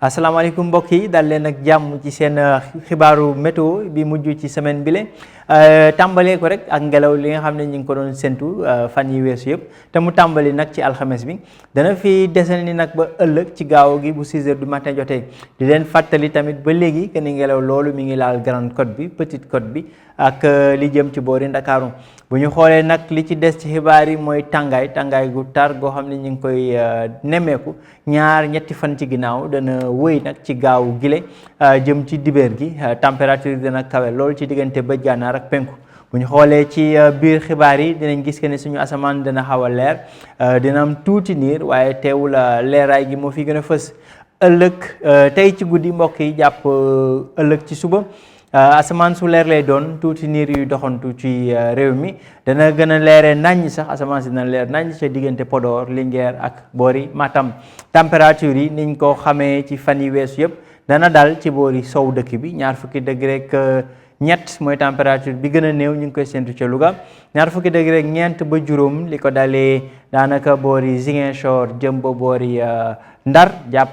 asalaamaaleykum mbokk yi dal leen ak jàmm ci seen xibaaru météo bi mujj ci semaine bi le tàmbalee ko rek ak ngelaw li nga xam ne ñu ngi ko doon séntu fan yi weesu yëpp te mu tàmbali nag ci alxames bi dana fi desal ni nag ba ëllëg ci gaaw gi bu 6 heures du matin jotee di leen fàttali tamit ba léegi que ni ngelaw loolu mi ngi laal Grande Côte bi Petite Côte bi ak li jëm ci boori Ndakaaru bu ñu xoolee nag li ci des ci xibaar yi mooy tàngaay gu tar goo xam ne ñu ngi koy nemmeeku ñetti fan ci ginnaaw dana wëy nag ci gaaw gile jëm ci dibeer gi température yi dana kawe loolu ci diggante bëj gànnaar ak penku bu ñu xoolee ci biir xibaar yi dinañ gis que ne suñu asamaan dana xaw a leer dina am tuuti niir waaye teewul leeraay gi moo fi gën a fës ëllëg tey ci guddi mbokk yi jàpp ëllëg ci suba asamaan su leer lay doon tuuti niir yu doxantu ci réew mi dana gën a leeree naññ sax asamaan si dana leer naññ ca diggante Podor Linguère ak boori Matam température yi niñ ko xamee ci fan yi weesu yëpp dana dal ci boori sow dëkk bi 20 degré ak ñett mooy température bi gën a néew ñu ngi koy séntu ca Louga 20 degré ak ñeent ba juróom li ko dalee daanaka boori Ziguinchor jëm ba boori Ndar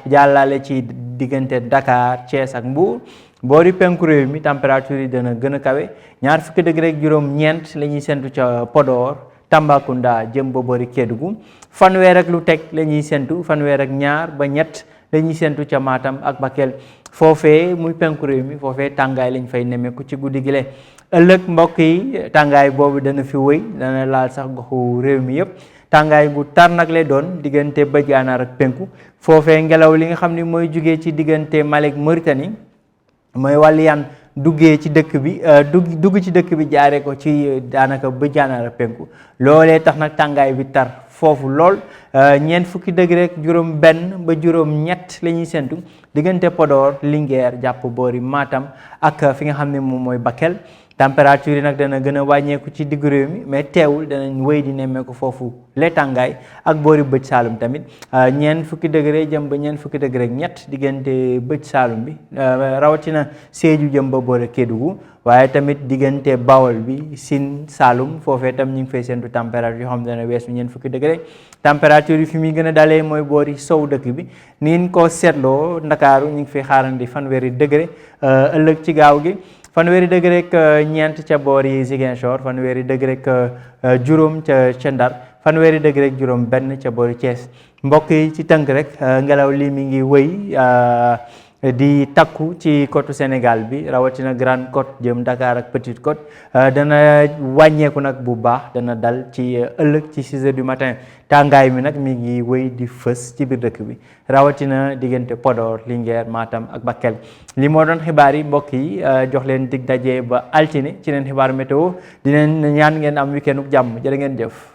jàllale ci diggante Dakar Thiès ak Mbour boori penku réew mi température yi dana gën a kawe 20 degré ak juróom ñeent la ñuy séntu ca Podor Tambacounda jëm ba boori Kédougou fanweer ak lu teg la ñuy séntu fanweer ak ñaar ba ñett la ñuy séntu ca Matam ak Bakel foofee muy penku réew mi foofee tàngaay lañ fay nemmeeku ci guddi gi le ëllëg mbokk yi tàngaay boobu dana fi wëy dana laal sax goxu réew mi yëpp tàngaay gu tar nag lay doon diggante bëj gànnaar ak penku foofee ngelaw li nga xam ni mooy jugee ci diggante Mali ak Mauritanie mooy wàlliyaan duggee ci dëkk bi dugg ci dëkk bi jaaree ko ci daanaka bëj gànnaar ak penku loolee tax nag tàngaay bi tar foofu lool 20 degré ak juróom benn ba juróom ñett la ñuy séntu diggante Podor Linguère jàpp boori Matam ak fi nga xam ne moom mooy Bakel température yi nag dana gën a wàññeeku ci diggu réew mi mais teewul danañ wéy di nemmeeku foofu le tàngaay ak boori bëj Saalum tamit 20 degré jëm ba 20 degré ak ñett diggante bëj Saalum bi rawatina Sédhiou jëm ba boori Kédougou waaye tamit diggante Bawol bi Sine Saalum foofee tam ñu ngi fay séntu température yoo xam ne dana weesu 20 degré température yi fi muy gën a dalee mooy boori sow dëkk bi niin ko seetloo Ndakaaru ñu ngi fay xaarandi fanweeri degré ëllëg ci gaaw gi fanweeri degré ak ñeent ca boori Ziguinchor fanweeri degré ak juróom ca Ndar fanweeri degré ak juróom benn ca boori Thiès mbokk yi ci tënk rek ngelaw li mi ngi wëy di takku ci côte Sénégal bi rawatina Grande Côte jëm Dakar ak Petite Côte dana wàññeeku nag bu baax dana dal ci ëllëg ci 6 heures du matin tàngaay mi nag mi ngi wëy di fës ci biir dëkk bi rawatina diggante Podor Linguère Matam ak Bakel li moo doon xibaar yi mbokk yi jox leen dig daje ba altine ci leen xibaar météo di leen ñaan ngeen am weekend uk jàmm jërë ngeen jëf